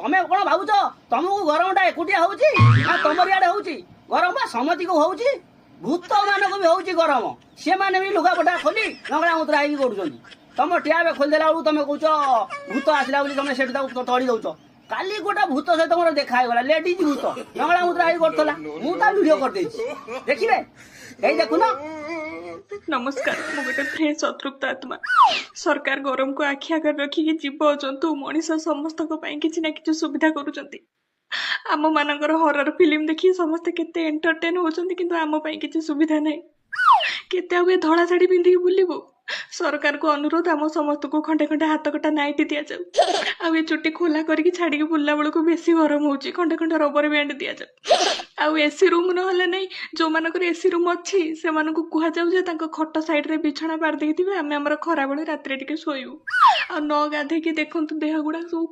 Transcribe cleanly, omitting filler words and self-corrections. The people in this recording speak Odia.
ତମେ କଣ ଭାବୁଛ ତମକୁ ଗରମଟା ଏକୁଟିଆ ହଉଛି ନା ତମରି ଆଡେ ହଉଛି? ଗରମ ବା ସମସ୍ତିଙ୍କୁ ହଉଛି, ଭୂତ ମାନଙ୍କୁ ବି ହଉଛି ଗରମ। ସେମାନେ ବି ଲୁଗାପଟା ଖୋଲି ନଙ୍ଗଳା ମୁତୁରା ହେଇକି ଗଡୁଛନ୍ତି। ତମ ଟ୍ୟାପ ଖୋଲିଦେଲା ବେଳକୁ ତମେ କହୁଛ ଭୂତ ଆସିଲା ବୋଲି, ତମେ ସେଠି ତାକୁ ତଡ଼ି ଦଉଛ। କାଲି ଗୋଟେ ଭୂତ ସହିତ ମୋର ଦେଖା ହେଇଗଲା, ଲେଡିଜ ଭୂତ, ନଙ୍ଗଳା ମୁତୁରା ହେଇକି ଗଡୁଥିଲା। ମୁଁ ତା ଭିଡିଓ କରିଦେଇଛି, ଦେଖିବେ? ଏଇ ଦେଖୁନ। ନମସ୍କାର, ମୁଁ ଗୋଟେ ଫ୍ରେଶ ଅତୃପ୍ତ ଆତ୍ମା। ସରକାର ଗରମକୁ ଆଖି ଆଗରେ ରଖିକି ଜୀବ, ଜନ୍ତୁ, ମଣିଷ ସମସ୍ତଙ୍କ ପାଇଁ କିଛି ନା କିଛି ସୁବିଧା କରୁଛନ୍ତି। ଆମ ମାନଙ୍କର ହରର ଫିଲ୍ମ ଦେଖି ସମସ୍ତେ କେତେ ଏଣ୍ଟରଟେନ୍ ହଉଛନ୍ତି, କିନ୍ତୁ ଆମ ପାଇଁ କିଛି ସୁବିଧା ନାହିଁ। କେତେ ଆଉ ଏ ଧଳା ଶାଢ଼ୀ ପିନ୍ଧିକି ବୁଲିବୁ? ସରକାରକୁ ଅନୁରୋଧ, ଆମ ସମସ୍ତଙ୍କୁ ଖଣ୍ଡେ ଖଣ୍ଡେ ହାତ କଟା ନାଇଟି ଦିଆଯାଉ। ଆଉ ଏ ଚୁଟି ଖୋଲା କରିକି ଛାଡ଼ିକି ବୁଲିଲା ବେଳକୁ ବେଶୀ ଗରମ ହଉଛି, ଖଣ୍ଡେ ଖଣ୍ଡେ ରବର ବ୍ୟାଣ୍ଡ ଦିଆଯାଉ। ଆଉ ଏସି ରୁମ୍ ନହେଲେ ନାହିଁ, ଯୋଉମାନଙ୍କର ଏସି ରୁମ୍ ଅଛି ସେମାନଙ୍କୁ କୁହାଯାଉ ଯେ ତାଙ୍କ ଖଟ ସାଇଡରେ ବିଛଣା ପାରି ଦେଇଥିବେ, ଆମେ ଆମର ଖରାବେଳେ ରାତିରେ ଟିକେ ଶୋଇବୁ। ଆଉ ନ ଗାଧେଇକି ଦେଖନ୍ତୁ ଦେହ ଗୁଡା ସବୁ